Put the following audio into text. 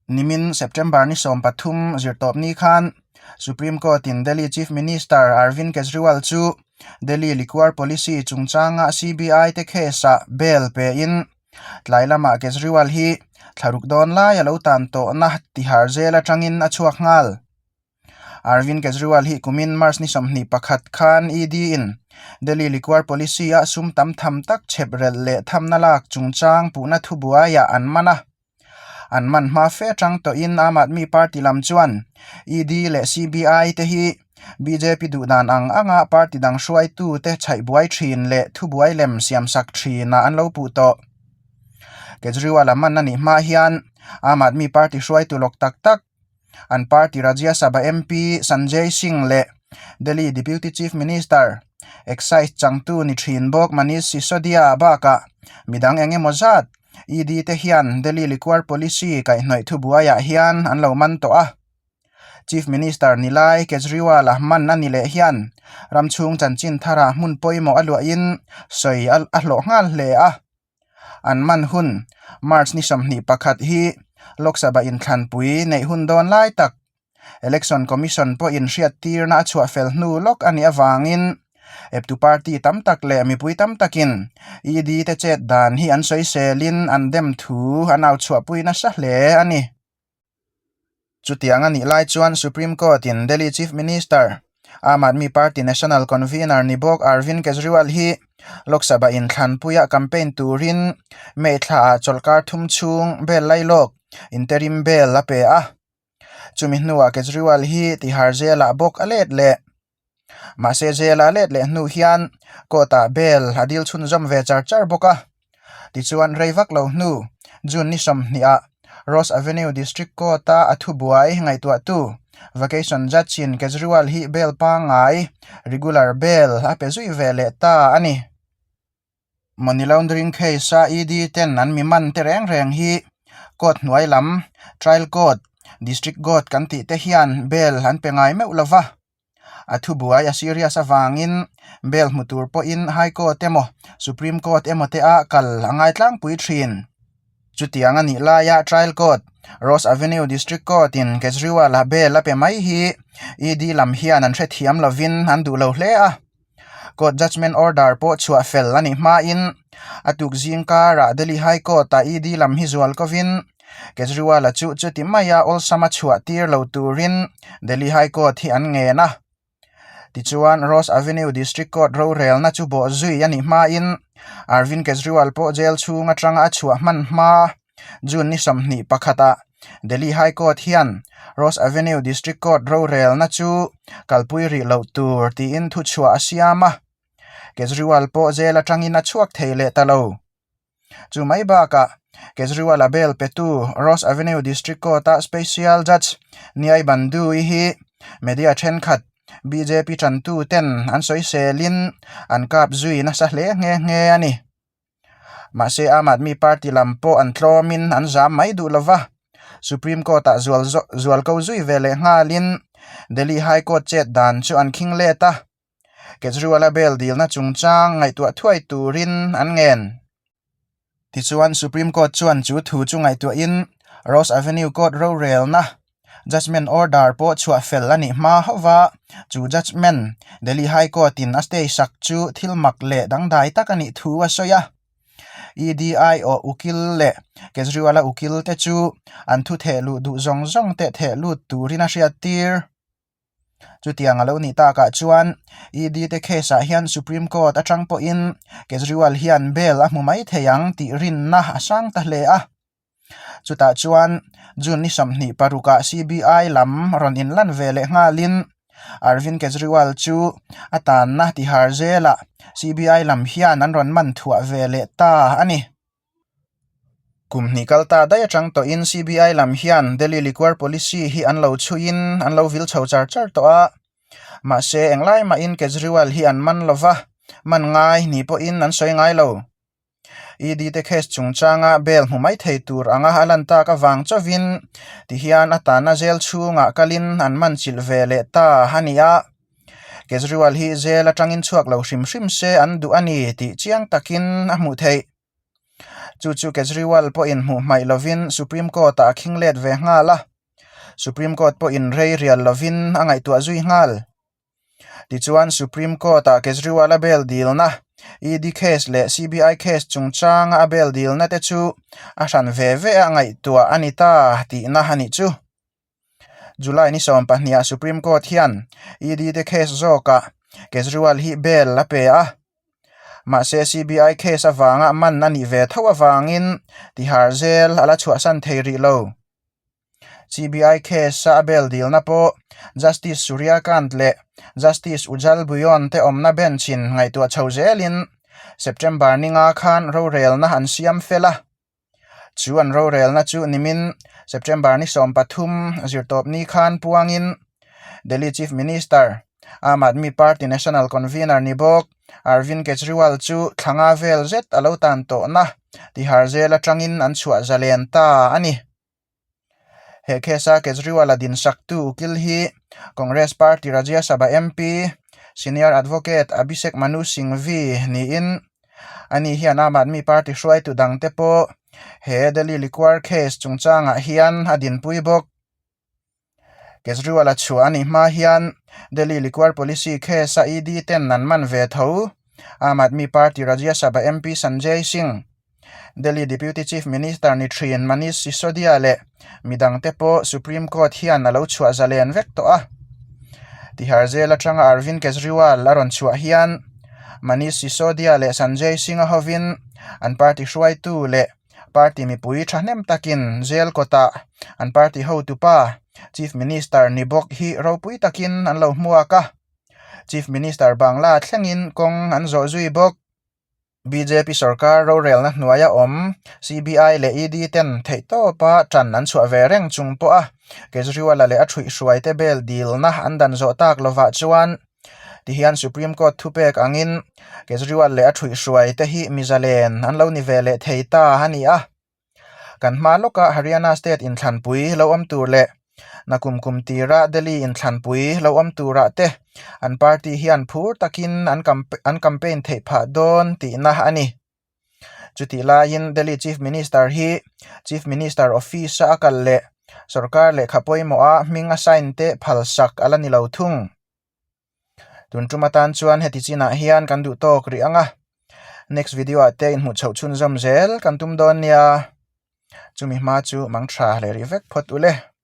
Nimin September ni 13 zirtawpni khan Supreme Court in Delhi Chief Minister Arvind Kejriwal chu Delhi Liquor Policy chungchanga CBI te case ah bail pe in tlai lamah Kejriwal hi thlaruk dawn lai a lo tan tawhna tihar zel atangin a chhuak nghal. Arvind Kejriwal hi kumin March ni 21 khan ED in Delhi Liquor Policy ah sum tam tham tak chhep relh leh thamna lak chungchang puhna thubuaiah an man a. An man hma fe atang tawhin Aam Aadmi Party lam chuan ED leh CBI te hi bjp duhdan ang anga party dang hruaitu te chhaih buai thin leh thubuai lem siamsak thinah an lo puh tawh. Kejriwal a man a nih hma hian Aam Aadmi Party hruaitu lawk tak tak an party Rajya Sabha MP Sanjay Singh leh Delhi Deputy Chief Minister Excise changtu ni thin bawk Manish Sisodia bakah midang eng emaw zat ED te hian Delhi Liquor Policy kaihhnawih thubuaiah hian an lo man tawh a. Chief Minister Nilai Kejriwal-a man a ni leh hian ram chhung chanchin tharah hmun pawimawh a luahin sawi a hlawh nghal hle a. An man hun March ni 21 hi Lok Sabha inthlanpui neih hun dawn lai tak Election Commission pawhin hriattirna a chhuah fel hnu lawk a nih avangin eptu party tam tak leh mipui tam takin ED te chet dan hi an sawiselin an dem thu an au chhuahpui nasa hle a ni. Chutiang a nih lai chuan Supreme Court-in Delhi Chief Minister, Aam Aadmi Party National Convener ni bawk Arvind Kejriwal hi Lok Sabha inthlanpuia campaign turin May thlaah chawlhkar thum chhung bail lailawk, interim bail, a pe a. Chumi hnuah Kejriwal hi Tihar Jail-ah bawk a let leh. Mahse Jail-a let leh hnu hian court-ah bail a dil chhunzawm ve char char bawk a. Tichuan rei vak lo hnu June ni 20 ah Ross Avenue District Court-a a thubuai ngaihtuahtu Vacation Judge-in Kejriwal hi bail pangngai, regular bail, a pe zui ve leh ta a ni. Money laundering case a ED ten an mi man te reng reng hi court hnuai lam trial court, district court kan tih te hian bail an pe ngai meuh lova. A thubuai a serious avangin bail hmu tur pawhin high court emaw supreme court emaw te ah kal a ngai tlangpui thin. Chutiang a nih laia trial court, Ross Avenue District Court in Kejriwal a bail a pe mai hi ED lam hian an hrethiam lovin an duh lo hle a. Court judgement order pawh chhuah fel a nih hmain a tuk zing karah Delhi High Court-ah ED lam hi zual kovin Kejriwal-a chu chuti maia awlsama chhuah tir lo turin Delhi High Court hi an ngen a. Tichuan, Ross Avenue District Court rorelna chu bawh zui a nih hmain Arvind Kejriwal pawh jail chhung atanga a chhuah hman hma June ni 21 ah Delhi High Court hian Ross Avenue District Court rorelna chu kalpui rih loh tur tiin thuchhuah a siam a, Kejriwal pawh jail atangin a chhuak thei leh ta lo. Chu mai bakah Kejriwal-a bail petu Ross Avenue District Court-a Special Judge Nyay Bandhu-i hi media thenkhat bjp tantu ten an sawiselin an kap zui nasa hle nghe nghe a ni. Mahse Aam Aadmi Party lam pawh an tlawmin an zam mai duh lova, Supreme Court-ah zual zual ko zui ve leh nghalin Delhi High Court chet dan chu an khing let a, Kejriwal-a bail dilna chungchang ngaihtuah thuai turin an ngen. Tichuan Supreme Court chuan chu thu chu ngaihtuahin Ross Avenue Court rorelna Judgement order pawh chhuah fel a nih hma hauh a, chu judgement Delhi High Court in a stay sak chu thil mak leh dangdai tak a nih thu a sawi a. EDI aw ukil leh Kejriwal-a ukil te chu an thu theh luh duh zawng zawng te theh lut turin a hriat tir. Chutiang a lo nih takah chuan ED te case ah hian Supreme Court atang pawhin Kejriwal hian bail a hmu mai thei ang tih rinna a sang ta hle a. Chutah chuan June ni 26 ah CBI lam rawn inlan ve leh nghalin Arvind Kejriwal chu a tanna tihar zelah CBI lam hian an rawn man thuah ve leh ta a ni. Kum hnih kal ta daih atang tawhin CBI lam hian Delhi Liquor Policy hi an lo chhuiin an lo vil chho char char tawh a. Mahse englai mahin Kejriwal hi an man lova, man ngai ni pawhin an sawi ngai lo. ED te case chungchanga bail hmu mai thei tur anga a lan tak avang chauhin tihian a tanna jail chhungah kalin an man chilh ve leh ta a ni a. Kejriwal hi jail atangin chhuak lo hrim hrim se an duh a ni tih chiang takin a hmuh theih. Chu chu Kejriwal pawhin hmuh hmaih lovin Supreme Court-ah a khing let ve nghal a. Supreme Court pawhin rei rial lovin a ngaihtuah zui nghal. Tichuan Supreme Court-ah Kejriwal-a bail dilna, ED case leh CBI case chungchanga a bail dilna te chu a hran ve ve a ngaihtuah a ni ta tihna a nih chu. July ni 12 ah Supreme Court hian ED te case zawkah Kejriwal hi bail a pe a. Mahse CBI case avanga man a nih ve tho avangin Tihar Jail a la chhuahsan thei rih lo. CBI case a bail dilna pawh Justice Surya Kant leh Justice Ujjal Bhuyan te awmna bench in ngaihtuah chho zelin September ninga khan rorelna an siam fel a. Chu an rorelna chu nimin September ni 13 zirtawp ni khan puangin Delhi Chief Minister, Aam Aadmi Party National Convener ni bawk Arvind Kejriwal chu thla nga vel zet a lo tan tawhna Tihar Jail atangin an chhuah zalen ta a ni. He case-a Kejriwal-a dinsaktu ukil hi Congress Party Rajya Sabha MP, Senior Advocate Abhishek Manu Singhvi niin ani hian Aam Aadmi Party hruaitu dangte pawh he Delhi Liquor case chungchangah hian a dinpui bawk. Kejriwal-a chhuah a nih hma hian Delhi Liquor Policy case-a ED ten an man ve tho. Aam Aadmi Party Rajya Sabha MP Sanjay Singh, Delhi Deputy Chief Minister ni thin Manish Sisodia leh midangte pawh Supreme Court hian a lo chhuah zalen vek tawh a. Tihar Jail atanga Arvind Kejriwal a rawn chhuah hian Manish Sisodia leh Sanjay Singh-a hovin an party hruaitu leh Party mipui thahnem takin jail kawtah an party hotupa Chief Minister ni bawk hi ropui takin an lo hmuak a. Chief Minister Bangla thlengin kawng an zawh zui bawk. Bjp sorkar rorelna hnuaia awm CBI leh ED ten theihtawpa tan an chhuah ve reng chung pawha Kejriwal-a leh a thuihhruaite bail dilna an dan zawh tak lovah chuan Tihian Supreme Court thupek angin Kejriwal leh a thuihhruai te hi mizalen an lo ni ve leh thei ta a ni a. Kan hma lawkah Haryana State inthlanpui lo awm tur leh Nakum kum tira Delhi inthlanpui lo awm turah te an party hian phur takin an campaign theih phah dawn tihna a ni. Chutih laiin Delhi Chief Minister hi Chief Minister Office-a a kal leh sorkar lehkha pawimawha hming a sign te phalsak a la ni lo thung. Tun tum atan chuan heti chinah hian kan duh tawk rih ang a, next video ah te inhmuh chhoh chhunzawm zel kan tum dawn nia, chumi hma chu mang tha leh rih vek phawt ule.